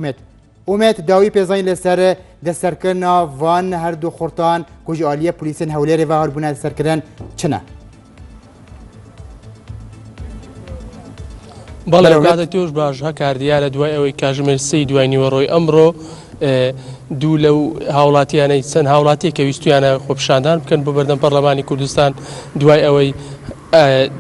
ئومێد ئومێد داوی پێزانین لەسەر دەستسەرکردنا ڤان هەردوو خورتان کو ji aliyê polîsên Hewlêrê ve hatibûne destserkirin çi ne؟ بەڵێ ئەو کاتە تۆش باش هەکار دیارە دوای ئەوەی کاژمێر سێی دوای نیوەڕۆی ئەمڕۆ دوو لەو هاوڵاتیانەی چەند هاوڵاتیە کە ویستویانە خۆپیشاندان بکەن بۆ بەردەم پەرلەمانی کوردستان دوای ئەوەی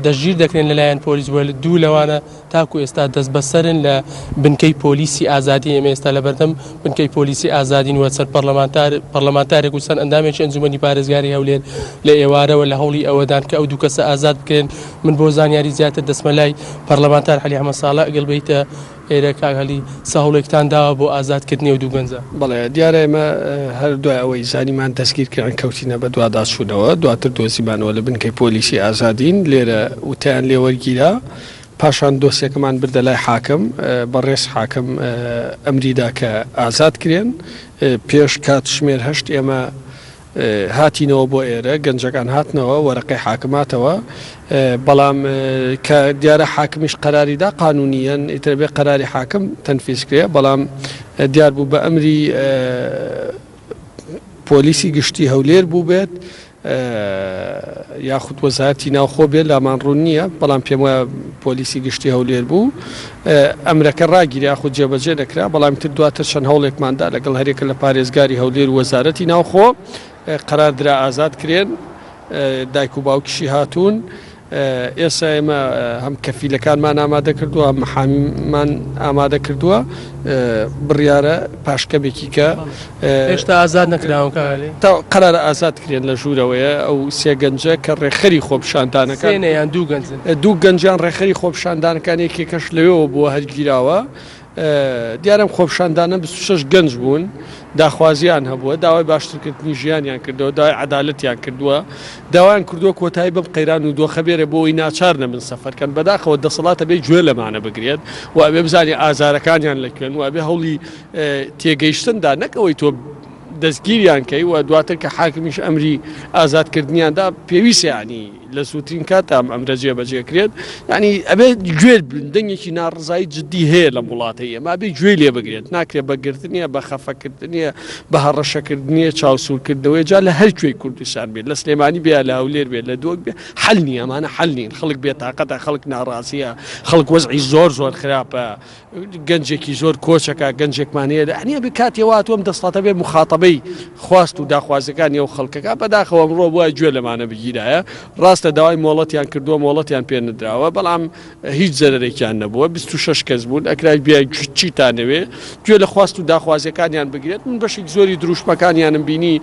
دەستگیر دەکرێن لەلایەن پۆلیس وە دوو لەوانە تاکو ئێستا دەستبەسەرن لە بنکەی پۆلیسی ئازادی، ئێمە ئێستا لەبەردەم بنکەی پۆلیسی ئازادین و چەند پەرلەمانتار پەرلەمانتارێک و چەند ئەندامێکی ئەنجومەنی پارێزگاری هەولێر لە ئێوارەوە لە هەوڵی ئەوەدان کە ئەو دوو کەسە ئازاد بکرێن. من بۆ زانیاری زیاتر دەچمە لای پەرلەمانتار عەلی ئەحمەد ساڵح ئەگەر بێیتە ئێرە کاک عەلی چ هەوڵێکتان داوە بۆ ئازادکردنی ئەو دوو گەنجە؟ بەڵێ دیارە ئێمە هەر دوای ئەوەی زانیمان دەستگیر کران کەوتینە بەدواداچوونەوە، دواتر دۆزیمانەوە لە بنکەی پۆلیسی ئازادین، لێرە وتەیان لێ وەرگیرا، پاشان دۆسیەکەمان بردە لای حاکم، بەڕێز حاکم ئەمری دا کە ئازاد کرێن، پێش کاتژمێر هەشت ئێمە هاتینەوە بۆ ئێرە، گەنجەکان هاتنەوە، وەرەقەی حاکم هاتەوە، بەڵام کە دیارە حاکمیش قەراری دا قانونیەن ئیتر ئەبێ قەراری حاکم تەنفیز کرێ، بەڵام دیار بوو بە ئەمری پۆلیسی گشتی هەولێر بووبێت یاخود وەزارەتی ناوخۆ بێت لامان ڕوون نییە، بەڵام پێم وایە پۆلیسی گشتی هەولێر بوو ئەمرەکە ڕاگیرا یاخود جێبەجێ نەکرا، بەڵام تر دواتر چەند هەوڵێکمان دا لەگەڵ هەریەکە لە پارێزگاری هەولێر و وەزارەتی ناوخۆ قەرار درا ئازاد کرێن، دایک و باوکیشی هاتوون. ئێستا ئێمە هەم کەفیلەکانمان ئامادە کردووە هەم محامیمان ئامادە کردووە بڕیارە پاش کەمێکی کە هێشتا ئازاد نەکراون کاک عەلی؟ تا قەرارە ئازاد کرێن لە ژوورەوەیە ئەو سێ گەنجە کە ڕێکخەری خۆپیشاندانەکان سێ نە یان دوو گەنجن؟ دوو گەنجیان ڕێکخەری خۆپیشاندانەکان یەکێکەش لەوێوە بووە هەر گیراوە دیارە ئەم خۆپیشاندانە 26 گەنج بوون، داخوازییان هەبووە، داوای باشترکردنی ژیانیان کردووە، داوای عەدالەتیان کردووە، داوایان کردووە کۆتایی بەم قەیران و دۆخە بێرێ بۆ ئەوەی ناچار نەبن سەفەر کەن. بەداخەوە دەسەڵات ئەبێ گوێ لەمانە بگرێت و ئەبێ بزانێ ئازارەکانیان لە کوێن و ئەبێ هەوڵی تێگەیشتن دا نەک ئەوەی تۆ دەستگیریان کەی و دواتر کە حاکمیش ئەمری ئازادکردنیان دا پێویستە یانی لە زووترین کاتدا ئەم ئەمرە جێبەجێ کرێت یانی ئەبێ گوێ دەنگێکی ناڕزایی جددی هەیە لەم وڵاتەی ئێمە ئەبێ گوێی لێ بگرێت ناکرێت بە گرتنیە بە خەفەکردنیە بە هەڕەشەکردنیە چاوسوورکردنەوەی جا لە هەر کوێی کوردستان بێت لە سلێمانی بێ لە هەولێر بێت لە دۆک بێ حەل نییە ئەمانە حەل نین خەڵک بێتاقەتە خەڵک ناڕازیە خەڵک وەزعی زۆر زۆر خراپە گەنجێکی زۆر کۆچەکە گەنجێکمان هەیە یعنی ئەبێ کاتێ وا هاتووە ئەم دەسەڵاتە بێ موخاتەبەی خواست و داخوازیەکانی ئەو خەڵکەکە بەداخەوە ئەمڕۆ بوایە گوێ لەمانە بگیرایە ڕاستە داوای مۆڵەتیان کردووە مۆڵەتیان پێ نەدراوە بەڵام هیچ زەرەرێکیان نەبووە 26 کەس بوون ئەکرا بیا چیتانەوێ گوێ لە خواست و داخوازیەکانیان بگرێت من بەشێکی زۆری دروشمەکانیانم بینی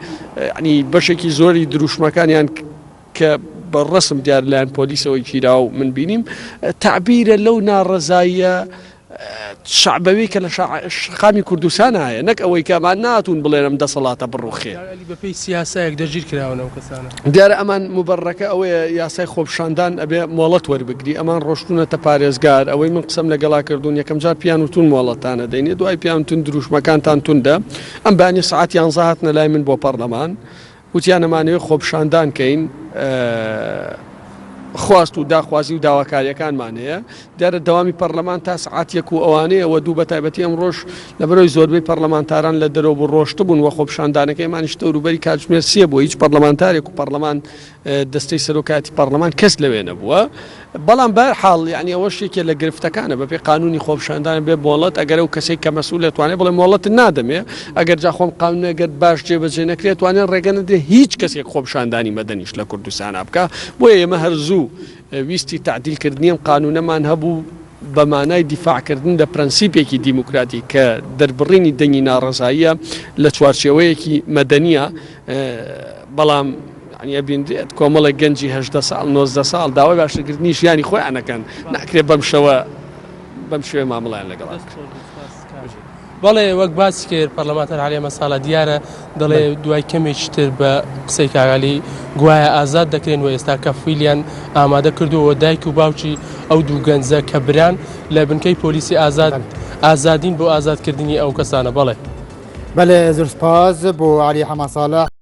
ینی بەشێکی زۆری دروشمەکانیان کە بە ڕەسم دیار لایەن پۆلیسەوە گیرا و من بینیم تەعبیرە لەو ناڕەزاییە شەعبەوی کە لە شەقامی کوردستان هەیە نەک ئەوەی کە ئەمان ناتون بڵێن ئەم دەسەڵاتە بڕوخێ. بەپێی چ یاسایەک دەستگیر کراون ئەو کەسانە؟ دیارە ئەمان موبەرڕەکە ئەوەیە یاسای خۆپیشاندان ئەبێ مۆڵەت وەربگری ئەمان ڕۆشتونەتە پارێزگار ئەوەی من قسەم لەگەڵا کردوون یەکەم جار پیان وتون مۆڵەتتان ئەدەینێ دوای پیان وتون دروشمەکانتان توندە ئەم بەیانی سەعات یانزە هاتنە لای من بۆ پەڕلەمان وتیان ئەمانەوێت خۆپیشاندان کەین، خواست و داخوازی و داواکارییەکانمان هەیە. دیارە دەوامی پەرلەمان تا سەعات یەک و ئەوانەیە و دوو بەتایبەتی ئەمڕۆش لەبەرئەوەی زۆربەی پەرلەمانتاران لە دەرەوە بوو ڕۆشتبوون و خۆپیشاندانەکەیمانیش دەوروبەری کاتژمێر سێ بووە هیچ پەرلەمانتارێک و پەرلەمان دەستەی سەرۆکایەتی پەڕلەمان کەس لەوێ نەبووە بەڵام بەهەر حاڵ یانی ئەوەش یەکێ لە گرفتەکانە بەپێی قانونی خۆپیشاندان بێ مۆڵەت ئەگەر ئەو کەسەی کە مەسئولە توانێ بڵێ مۆڵەتت نادەمێ ئەگەر جا خۆم قانونە گەر باش جێبەجێ نەکرێت توانێ ڕێگە نەدرێ هیچ کەسێک خۆپیشاندانی مەدەنیش لە کوردستانا بکا بۆیە ئێمە هەر زوو ویستی تەعدیل کردنی ئەم قانونەمان هەبوو بە مانای دیفاع کردن لە پرەنسیپێکی دیموکراتی کە دەربڕینی دەنگی ناڕەزاییە لە چوارچێوەیەکی مەدەنیە بەڵام یانی ئەبینرێت کۆمەڵێک گەنجی 18 ساڵ 19 ساڵ داوای باشترکردنی ژیانی خۆیان ئەکەن ناکرێت بەم شەوە بەم شێوەیە مامەڵەیان لەگەڵ بکرێت. بەڵێ وەک باسی کرد پەرلەمانتار عەلی مەساڵە دیارە دەڵێ دوای کەمێکی تر بە قسەی کاک عەلی گوایە ئازاد دەکرێن و ئێستا کەفیلیان ئامادە کردووە و دایک و باوکی ئەو دوو گەنجە کە بران لە بنکەی پۆلیسی ئازاد ئازادین بۆ ئازادکردنی ئەو کەسانە بەڵێ. بەلێ زۆر سپاس بۆ عەلی حەمە ساڵح.